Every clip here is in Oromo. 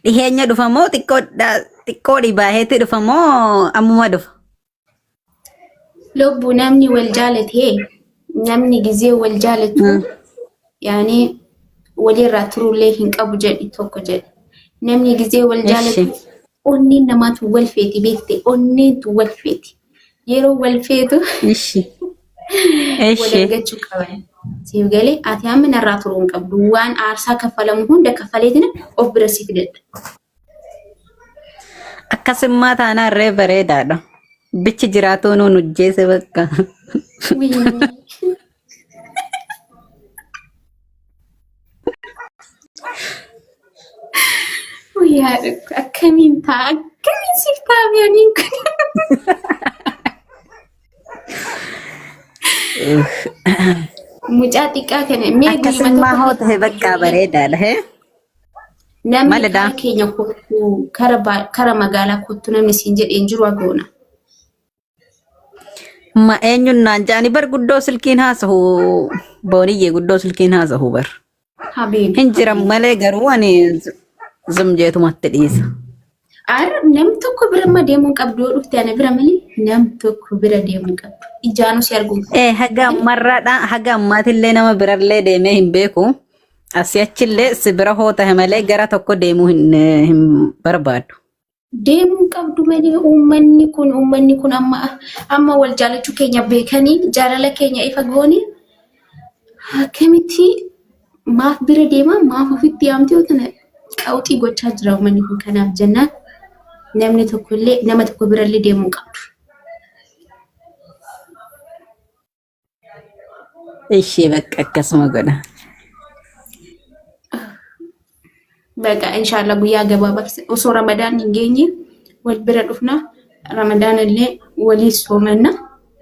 Dhiheenya dhufa moo xiqqoo dhibaaheetti dhufa moo ammuma dhufa? Lubbu namni wal jaalatee namni gizee wal jaalatu yaani walirraa turullee hin qabu jedhi tokko jedhe. Namni gizee wal jaalatu onneen namaatu wal feeti beekte onneentu wal feeti. Yeroo wal feetu wal argachuu qaban. Siif galee ati amma narraa turuu hin qabdu. Waan aarsaa kaffalamu hunda kaffaleetina of bira si fidadha. Akkasummaa taanaan ree bareedaadha. Bichi jiraatuu nuun hojjeese bakka. Wii. Wii haadha koo, akkamiin ta'a akkamiin siif ta'a mi'aniin kun. Mucaa xiqqaa kana mee guyyuma Akkasummaa tokko hoo ta'e bakka bareedaadha. Hee? Namni Maalidha? kara keenya kottu kara magaalaa kottu namni siin jedhe hin jiru agoona. Ma eenyuun naan jedhani bar guddoo silkiin haasahu booniyyee guddoo silkiin haasahu bar. Habiibi. Hin jiran malee garuu ani zum jeetumatti dhiisa. Ar nam tokko bira ma deemuu hin qabdu yoo dhufte ana bira malee nam tokko bira deemuu hin qabdu. Ijaanuu si arguu hin qabdu. Ee haga ammarraadha haga ammaatillee nama birallee deemee hin beeku. Asii achillee si bira hoo tahe malee gara tokko deemuu hin barbaadu. Deemuu hin qabdu malee uummanni kun amma amma wal jaalachuu keenya beekanii jaalala keenya ifa goone akkamitti maaf bira deema maaf ofitti yaamte yoo tana qawxii gochaa jira uummanni kun kanaaf jennaan namni tokko illee nama tokko bira illee deemuu hin qabdu. Ishee bakka akkasuma godha. Baqa inshallah guyyaa gabaabaa osoo Ramadaan hin geenye wal bira dhufna. Ramadaan illee walii soomanna.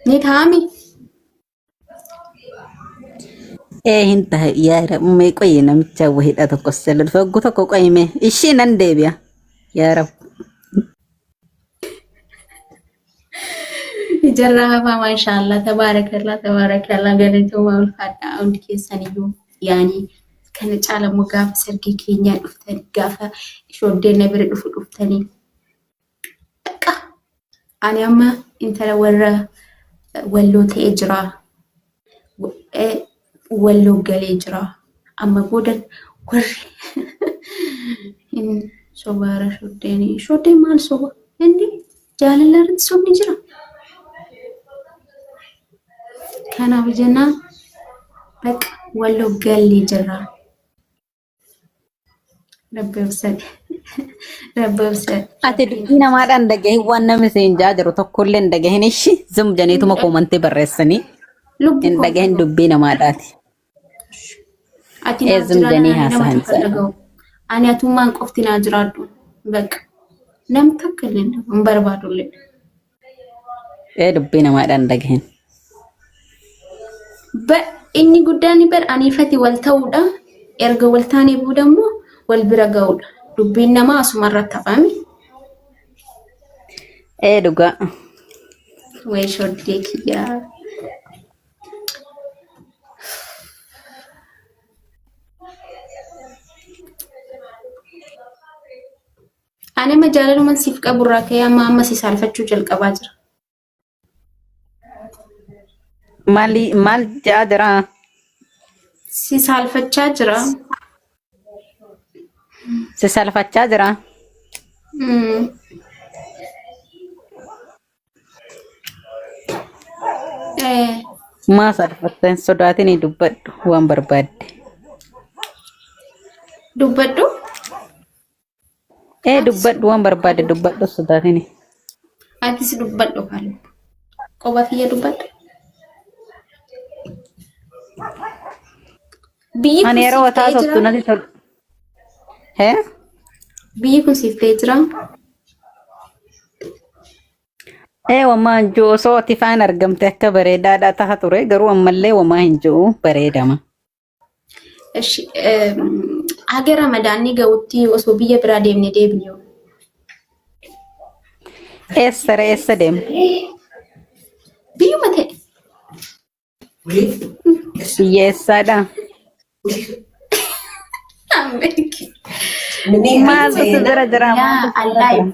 Ni taa'ami. Ee hin tahe yaa mee qoyi namicha wahidha tokko sella dhufe oggu tokko qoyi mee ishii nan deebi'a yaa rab. Ijarraa hafaa maashaallah tabaarakallah tabaarakallah galatoomaa ulfaadhaa hundi keessaniyyuu yaani kana caala immoo gaafa sargii keenyaa dhuftanii gaafa shooddeen na bira dhufu dhuftanii Bakka ani amma intala warra walloo ta'ee jira. Walloo galee jira. Amma booda warri hin sobaara shoddeen. Shoddeen maal soba? Inni jaalala irratti sobni jira. Kanaaf jennaan bakka walloo gallee jirra. Rabbi obsate. Rabbi obsate. Ati dubbii namaadhaan dhagahin waan namni siin jaa jiru tokkollee hin dhagahin ishi zum janiituma koomantii barreessanii Lubbu hin koo dhagahin dubbii namaadhaati. Ati Ee naaf zum jiraadha janii ani nama haasahan tokko hin sana. dhaga'u. Ani atummaan qofti naa jiraadhu. Bakka nam tokko illee hin barbaadu illee. Ee dubbii namaadhaan dhagahin. Ba inni guddaan bar aniifati wal ta'uudha. Erga wal taanee booda immoo wal bira ga'uudha. Dubbiin namaa asuma irratti hafame. Ee dhugaa. Way shoddee kiyyaa. Ani amma jaalaluman siif qabu irraa ka'ee amma amma si saalfachuu jalqabaa jira. Maali maal ja'a jira? Si saalfachaa jira. Si salfachaa jira? Maa salfatta hin sodaatin dubbadhu waan barbaadde. Dubbadhu. Ee dubbadhu waan barbaadde dubbadhu hin sodaatin. Atis dubbadhu kan. Qoba kiyya dubbadhu. Biyyi kun Ani yeroo siif ta'ee wataa jira. sottu natti tolu. Hee? Biyyi kun siif ta'ee jira. Ee wamaa hin jiru osoo ati faan argamte akka bareedaadha taha ture garuu ammallee wamaa hin jiru bareedama. Eshi haga ramadaanni ga'utti osoo biyya biraa deemne deebine. Eessa ree eessa deema? Biyyuma ta'e. Biyya eessaadha? Ameerika. منيح Maaltu si زينة. bira jira? لا Maaltu si bira jira?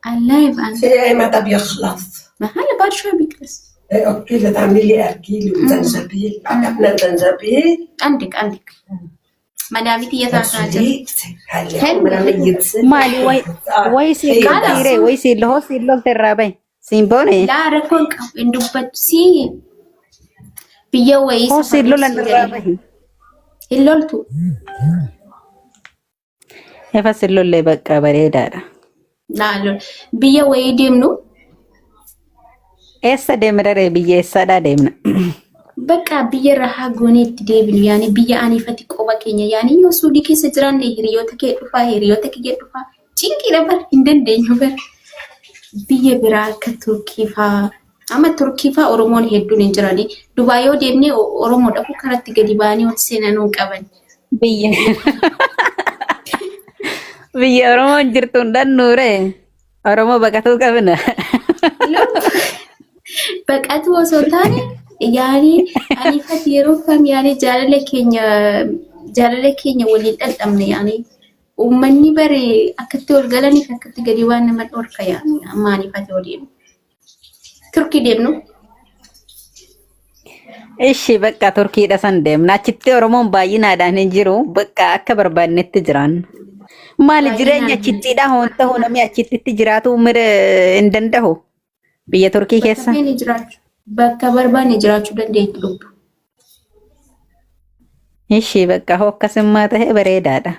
اللايف اللايف انا إيه متى بيخلص؟ ما هلا بعد شوي بيخلص. إيه اوكي، لا تعملي لي ارجيلي وزنجبيل، عجبنا الزنجبيل. عندك عندك مدامتي يا سوليت هلا حلو عمرها حلو. 100 سنة. Maali way way siin هي loltiire خلاص way siin hoo siin lolte irraa bahi. Siin boone لا ركون اندبت سي biyya wayii hoo siin safaruuf lolan si irraa jedhe bahi. Hin loltu. Efa siin lollee bakka bareedaadha. Laa lol biyya wayii deemnu. Eessa deemna ree, biyya eessaadhaa deemna? Bakka biyya rahaa goonee itti deebinu, yaani biyya aniifati qoba keenya, yaani yoo suudii keessa jiraanne hiriyoota kee dhufaa, hiriyoota kiyya dhufaa, cinqiidha bar, hin dandeenyu bar. Biyya biraa akka Turkii faa, amma Turkii faa Oromoon hedduun hin jirani. Dubaay yoo deemne Oromoo dhabu karatti gadi ba'anii ol seenanuu hin qaban. Biyya Oromoon jirtu hin dhannuure. Oromoo baqatuu qabna. Baqatu osoo hin taane, yaani aniifati yeroo kam yaani jaalala keenya waliin dhandhamne, yaani uummanni bare akkatti ol galaniif akkatti gadi waan nama dhorka, yaani amma aniifati waliin Turkii deemnu. Ishi bakka Turkiidha san deemna. Achitti Oromoon baay'inaadhaan hin jiru. Bakka akka barbaannetti jiraanna. Maali jireenya Baay'inaan achittiidha hoon ta'u namni achitti jiraatu mira hin danda'u. Biyya Turkii bakka keessa. feene jiraachuu, bakka barbaanne jiraachuu dandeettu lubbu. Ishi bakka hoo akkasummaa ta'e bareedaadha.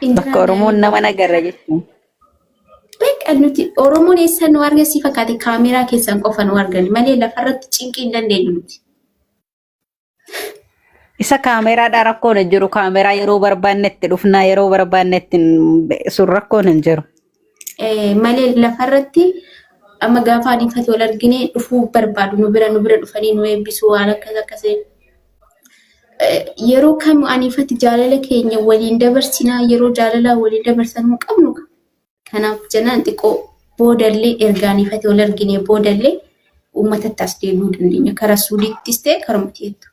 Hin Bakka jiraanne Oromoon ani nama nagarra jechuun. Bakka nuti Oromoon eessa nu arga si fakkaate? Kaameraa keessan qofa nu argan malee lafarratti cinqii hin dandeenyu nuti. Isa kaameraadhaa rakkoon hin jiru. Kaameraa yeroo barbaannetti dhufnaa, yeroo barbaannetti sun rakkoon hin jiru. Malee lafarratti amma gaafa adiifate wal argine dhufuu barbaadu, nu bira dhufanii nu eebbisuu, waan akkas akkasii. Yeroo kam aniifati jaalala keenya waliin dabarsinaa, yeroo jaalalaa waliin dabarsan hin qabnu. Kanaaf jennaan xiqqoo boodallee erga aniifate wal argine boodallee uummatatti as deebi'uu dandeenya. Karaa Suudiittis ta'e karuma tiettu.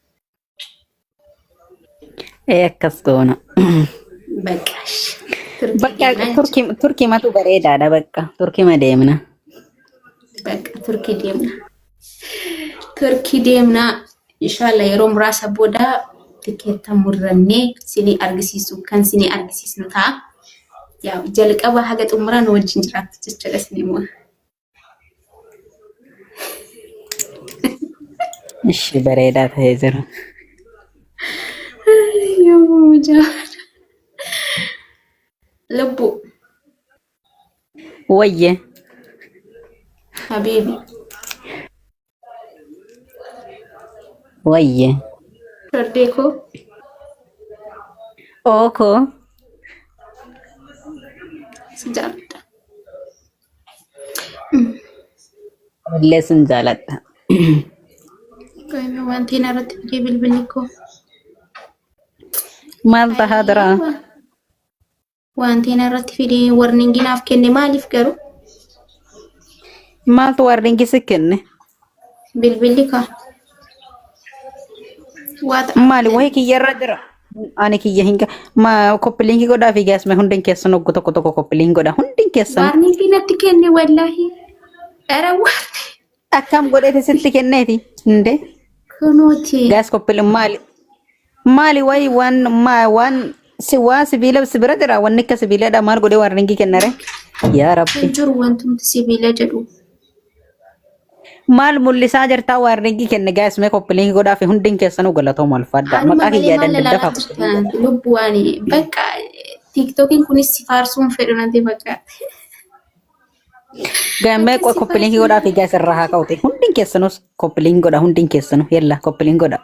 Ee, akkas goona. Baqqaash. Turkii Bakka deemnaa jechuudha. Turkii Turkii matu bareedaadha bakka. Turkii ma deemna. Bakka Turkii deemna. Turkii deemnaa. Inshallah yeroo muraasa booda tikeetta murrannee sinii argisiisu kan sinii argisiisnu ta'a. Yaa jalqaba haga xumuraa nu wajjin jiraattu jechuudha isin immoo. Ishi bareedaa ta'ee jira. Yoo mucaa. Lubbu. Wayye. Habiibi. Wayye. Fardee koo. Ookoo. Si jaalladha. Illee sin jaaladha. Wanti irratti fidee bilbilli koo. Maal tahaa dura? Wanti irratti fidee warning naaf kenne, maaliif garuu? Maaltu warning si kenne? Bilbilli koo. Waata. Maali wahii kiyyarra jira? Ani kiyya hin ma copy link godhaa fi gaasme hundi keessan oggu tokko tokko copy link godha hundi keessan. Warning natti kenne wallaahi. Era warning. Akkam godheeti sitti kenneeti? Hinde. Kunuuti. Gaas copy link maali? Maali wayi waan ma waan si waa sibiila si bira jira, wanni akka sibiiladha, maal godhee warning kennare? Yaa Rabbi. Hin jiru wantumti sibiila jedhu. Maal mul'isaa jirtaa warning kenne? Gaas mee copy link godhaa fi hundi keessanuu galatooma ulfaadha. Anuma Maqaa malee kiyyaa maal dandaddafa ilaalaa jirtan lubbu? Waan bakka TikTokiin kunis si faarsuun fedhu natti fakkaata. Gammee Akka si copy link faarsuun godhaa fi gaas irraa haa ka'uti. Hundi keessanus copy link godha, hundi keessanuu yalla copy link godha.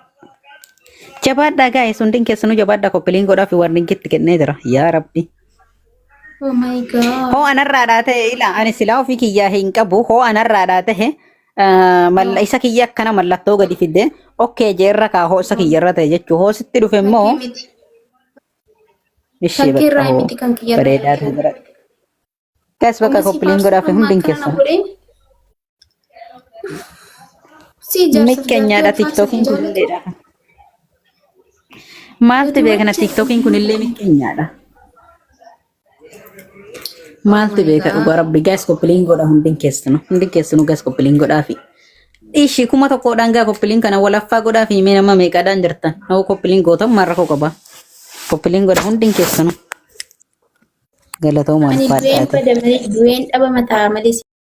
Jabaadhaa guys, hundi keessanuu jabaadhaa, copy link godhaa fi warning itti kennee jira. Yaa Rabbi. Oh my God. Hoo anarraadhaa ta'e, ila ani silaa ofii kiyyaa hin qabu, hoo anarraadhaa ta'e malla isa kiyya akkana mallattoo gadi fidde okkee jeerra kaa, hoo isa kiyyarra ta'e jechuu, hoo sitti dhufe immoo Fakkii miti. Ishee Fakkii bakka irraa hoo miti, kan kiyyarraa. bareedaa ta'e jira. Guys bakka Kuma si copy link godhaa fi faarsuun amma hundi akkana na keessan. godhee. Si jaarsaaf Mikkeenyaadha jaartii ulfaasa TikTokiin si kun jaalatu. illeedha. Maaltu beekna, TikTokiin kun illee mikkeenyaadha. Maaltu beeka dhugaa rabbi guys copy link godha hundin keessanu hundin keessanu guys copy link godhaa fi ishii 1000dhaan gaa copy link kana walaffaa godhaa fi mee nama meeqaadhaan jirtan hoo copy link gootan maal rakkoo qaba copy link godha hundin keessanu galatooma Ani du'een ulfaadhaati. bada malee du'een dhaba mataa malee.